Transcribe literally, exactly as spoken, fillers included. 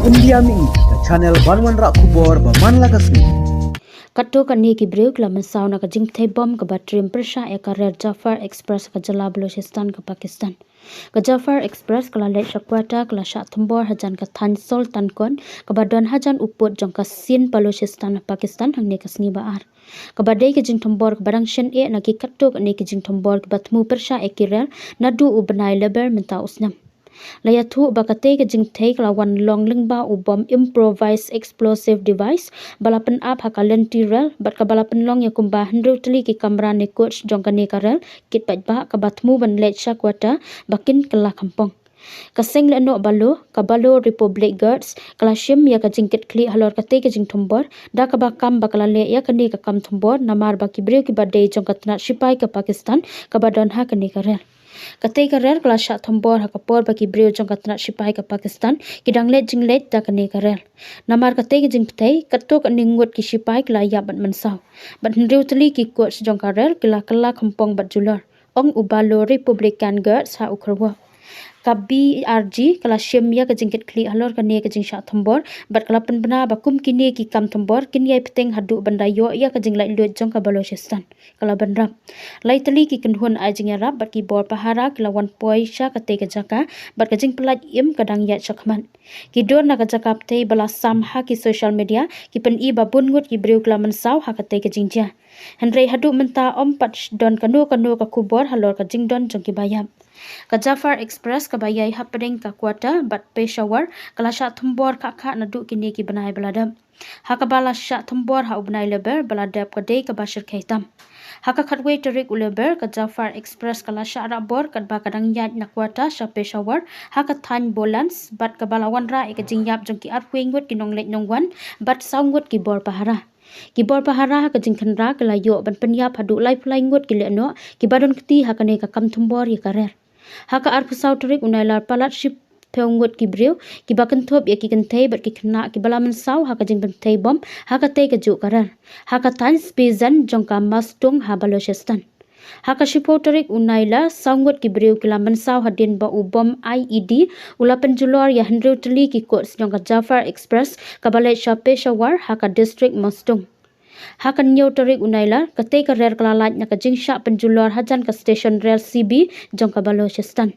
India Mihi, ka channel ban wanrah khubor ba man la ka sngi. Katto katne ki briew ki la mynsaw na ka jingpynthei bom kaba triem pyrshah ïa ka rel Jafar Express ka jylla Balochistan ka Pakistan. Ka Jafar Express ka la leit sha Quetta, ka la shah thombor hajan ka thaiñ Sultan Kot, kaba don hajan u pud jong ka Sindh Balochistan Pakistan, hangne ka sngi ba ar. Kaba dei ka jingthombor kaba dang shen eh na ki katto katne ki jingthombor kiba thmu pyrshah ïa ki rel naduh u bnai Lber mynta u snem. La ïathuh ba katei ka jingpynthei ka la wan long lyngba u bom improvised explosive device ba la pynap ha ka lynti rel bad kaba la pynlong ïa kumba hynriew tylli ki kamra ne coach jong kane ka rel kit paidbah kaba thmu ban leit sha Quetta ba kin kylla khampong. Ka seng lehnoh Balo, ka Balo Republic Guards, ka la shim ïa ka jingkitkhlieh halor katei ka jingthombor, da kaba kam ba ka la leh ïa kane ka kam thombor namar ba ki briew kiba dei jong ka tnat shipai ka Pakistan kaba don ha kane ka rel. Katei ka rel ka la shah thombor ha ka por ba ki briew jong ka tnat shipai ka Pakistan ki dang leit jingleit da kane ka rel. Namar katei ka jingpynthei, katto katne ngut ki shipai ki la ïap bad mynsaw. Bad hynriew tylli ki coach jong ka rel ki la kylla khampong bad julor, ong u Balo Republican Guards ha u kyrwoh. Ka B R G ka la shim ïa ka jingkitkhlieh halor kane ka jingshah thombor bad ka la pynbna ba kum kine ki kam thombor kin ïai bteng haduh ban da ïoh ïa ka jinglaitluid jong ka Balochistan, ka la bynrap. Lai tylli ki kynhun ai jingïarap bad ki bor pahara ki la wan poi sha katei ka jaka bad ka jingpyllait im ka dang ïaid shakhmat. Ki dur na ka jaka pynthei ba la sam ha ki social media ki pyni ba bun ngut ki briew ki la mynsaw ha katei ka jingjia. Hynrei haduh mynta ym pat don kano kano ka khubor halor ka jingdon jong kiba ïap. Ka Jafar Express kaba ïai hapdeng ka Quetta bad Peshawar ka la shah thombor khah khah naduh kine ki bnai ba la dep. Ha kaba la shah thombor ha u bnai Lber ba la dep ka dei kaba shyrkhei tam. Ha ka khatwei tarik u Lber ka Jafar Express ka la shah rah bor katba ka dang ïaid na Quetta sha Peshawar ha ka thaiñ Boland bad kaba la wanrah ïa ka jingïap jong ki arphew ngut ki nongleit nongwan bad saw ngut ki bor pahara. Ki bor pahara ha ka jingkhynra ki la ïoh ban pynïap haduh laiphew lai ngut ki lehnoh kiba don kti ha kane ka kam thombor ïa ka rel. Ha ka arphew saw tarik u Nailar palat shiphew ngut ki briew kiba kynthup ïa ki kynthei bad ki khynnah kiba la mynsaw ha ka jingpynthei bom ha katei ka juh ka rel ha ka thaiñ Spizan jong ka Mastung ha Balochistan. Ha ka shiphew tarik u Nailar saw ngut ki briew ki la mynsaw hadien ba u bom I E D u la pynjulor ïa hynriew tylli ki coach jong ka Jafar Express kaba leit sha Peshawar ha ka district Mastung. Ha ka hynñiew tarik u Nailar, katei ka rel ka la lait na ka jingshah pynjulor hajan ka station rel C B jong ka Balochistan.